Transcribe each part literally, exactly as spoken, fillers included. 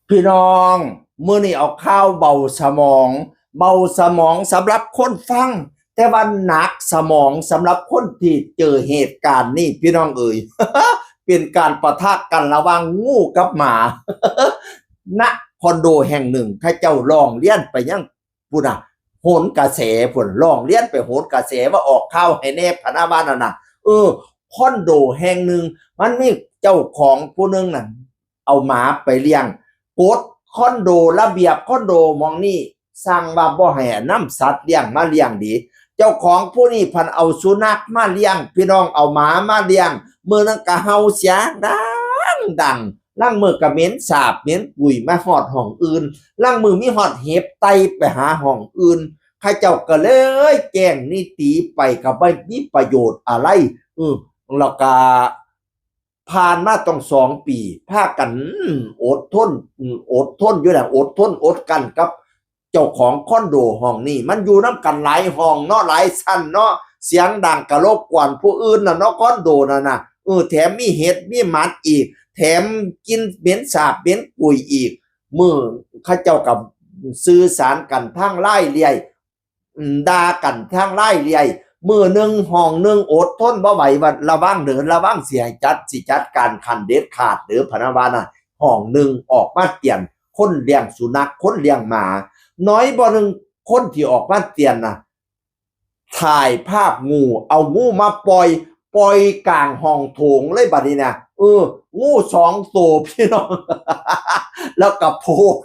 พี่น้อง มื้อนี้เอาข่าวเบาสมอง เบาสมองสำหรับคนฟัง แต่ว่าหนักสมองสำหรับคนที่เจอเหตุการณ์นี่ พี่น้องเอ๋ย เป็นการปะทะกันระหว่างงูกับหมา ณ คอนโดแห่งหนึ่ง เขาเจ้าร้องเรียนไปยัง พุ้นน่ะ โหนกระแสพุ้น ร้องเรียนไปโหนกระแสว่าออกข่าวให้แหน่พะนะว่านั่นน่ะ เออ คอนโดแห่งหนึ่ง มันมีเจ้าของผู้หนึ่งนั่น เอาหมาไปเลี้ยง กฎคอนโด ระเบียบคอนโดหม่องนี้สั่งว่าบ่ให้นำสัตว์เลี้ยงมาเลี้ยงเด้ เจ้าของผู้นี้พันเอาสุนัขมาเลี้ยง พี่น้อง เอาหมามาเลี้ยง มื้อนั้นก็เห่าเสียงดังดัง ลางมื้อก็เหม็นสาบเหม็นกุยมาฮอดห้องอื่น ลางมื้อมีฮอดเห็บไต่ไปหาห้องอื่น เขาเจ้าก็เลยแจ้งนิติไป ก็บ่มีประโยชน์อะไร อือ แล้วก็ผ่านมาต้องสองปี พากัน อืม อดทน อืม อดทนอยู่นะ อดทนอดกลั้นกับเจ้าของคอนโดห้องนี้ มันอยู่นำกันหลายห้องเนาะ หลายชั้นเนาะ เสียงดังก็รบกวนผู้อื่นน่ะเนาะ คอนโดนั่นน่ะ เออ แถมมีเห็บมีหมัดอีก แถมกลิ่นเหม็นสาบเหม็นกุยอีก มื้อเขาเจ้าก็สื่อสารกันทางไลน์เรื่อย อืม ด่ากันทางไลน์เรื่อย มื้อหนึ่งห้องหนึ่งอดทนบ่ไหว ว่าระวังเด้อ ระวังสิให้จัด สิจัดการขั้นเด็ดขาดเด้อ พะนะว่าน่ะ ห้องหนึ่งออกมาเตือน คนเลี้ยงสุนัข คนเลี้ยงหมา น้อยบ่หนึ่ง คนที่ออกมาเตือนน่ะ ถ่ายภาพงู เอางูมาปล่อย ปล่อยกลางห้องโถงเลยบัดนี้นะ เออ งูสองตัว พี่น้อง แล้วก็โพสต์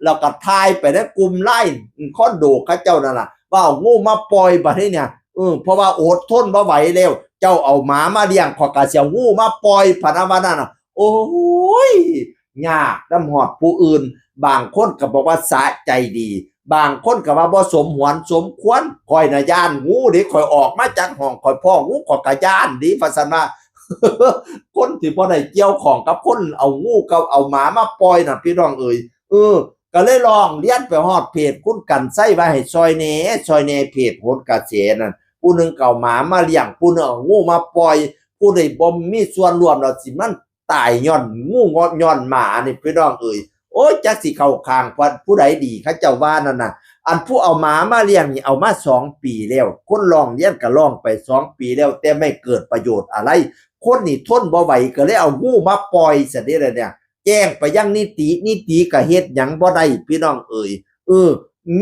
แล้วก็ถ่ายไปในกลุ่มไลน์คอนโดเขาเจ้านั่นล่ะ ว่าเอางูมาปล่อยบัดนี้เนี่ย เออ เพราะว่าอดทนบ่ไหวแล้ว เจ้าเอาหมามาเลี้ยง ข้อยก็สิเอางูมาปล่อย พะนะว่านั่นน่ะ โอ้ย ยากนำฮอดผู้อื่น บางคนก็บอกว่าสะใจดี บางคนก็ว่าบ่สมหวนสมควร ข้อยน่ะย้านงูเด้ ข้อยออกมาจากห้อง ข้อยพ้องู ข้อยก็ย้านเด้ ว่าซั่นว่า คนที่บ่ได้เกี่ยวข้องกับคนเอางูกับเอาหมามาปล่อยน่ะ พี่น้องเอ๋ย เออ ก็เลยร้องเรียนไปฮอดเพจคุณกรรชัยว่าให้ซ่อยแหน่ ซ่อยแหน่ เพจโหนกระแสนั่น ผู้หนึ่งก็เอาหมามาเลี้ยง ผู้หนึ่งเอางูมาปล่อย ผู้ใดบ่มีส่วนร่วมแล้วสิมันตายย้อนงูย้อนหมานี่ พี่น้องเอ๋ย โอ้ย จักสิเข้าข้างผู้ใดดี เขาเจ้าว่านั่นน่ะ อันผู้เอาหมามาเลี้ยงนี่เอามาสองปีแล้ว คนร้องเรียนก็ร้องไปสองปีแล้ว แต่ไม่เกิดประโยชน์อะไร คนนี่ทนบ่ไหวก็เลยเอางูมาปล่อยซะเด้ล่ะเนี่ย แจ้งไปยังนิติ นิติก็เฮ็ดหยังบ่ได้ พี่น้องเอ๋ย เออ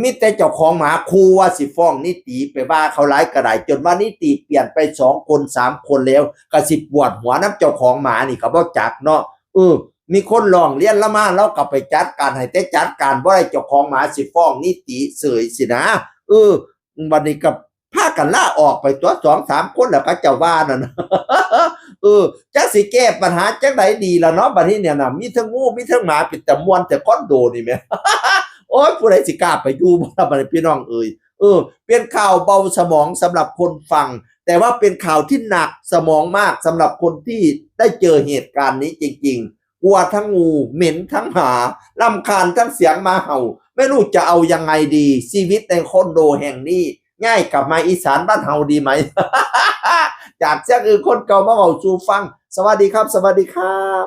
มีแต่เจ้าของหมาขู่ว่าสิฟ้องนิติ ไปว่าเขาหลายก็ได้ จนว่านิติเปลี่ยนไปสองคนสามคนแล้ว ก็สิปวดหัวนำเจ้าของหมานี่ก็บ่จักเนาะ เออ มีคนร้องเรียนลามา ลาวก็ไปจัดการให้ แต่จัดการบ่ได้ เจ้าของหมาสิฟ้องนิติเสยสินะ เออ บัดนี้ก็พากันลาออกไปตั๊ว สองสามคนแล้ว เขาเจ้าว่านั่น เออ จักสิแก้ปัญหาจั่งใดดีล่ะเนาะ บัดนี้เนี่ยนะ มีทั้งงู มีทั้งหมา เป็นตาม่วนแท้คอนโดนี่แหม โอ๊ย ผู้ใดสิกล้าไปอยู่บ่ล่ะบัดนี้ พี่น้องเอ๋ย เออ เป็นข่าวเบาสมองสำหรับคนฟัง แต่ว่าเป็นข่าวที่หนักสมองมากสำหรับคนที่ได้เจอเหตุการณ์นี้จริงๆ กลัวทั้งงู เหม็นทั้งหมา รำคาญทั้งเสียงหมาเห่า ไม่รู้จะเอายังไงดี ชีวิตในคอนโดแห่งนี้ ย้ายกลับมาอีสานบ้านเฮาดีไหม จากเสียงอื่นคนเก่ามาเว้าสู่ฟัง สวัสดีครับ สวัสดีครับ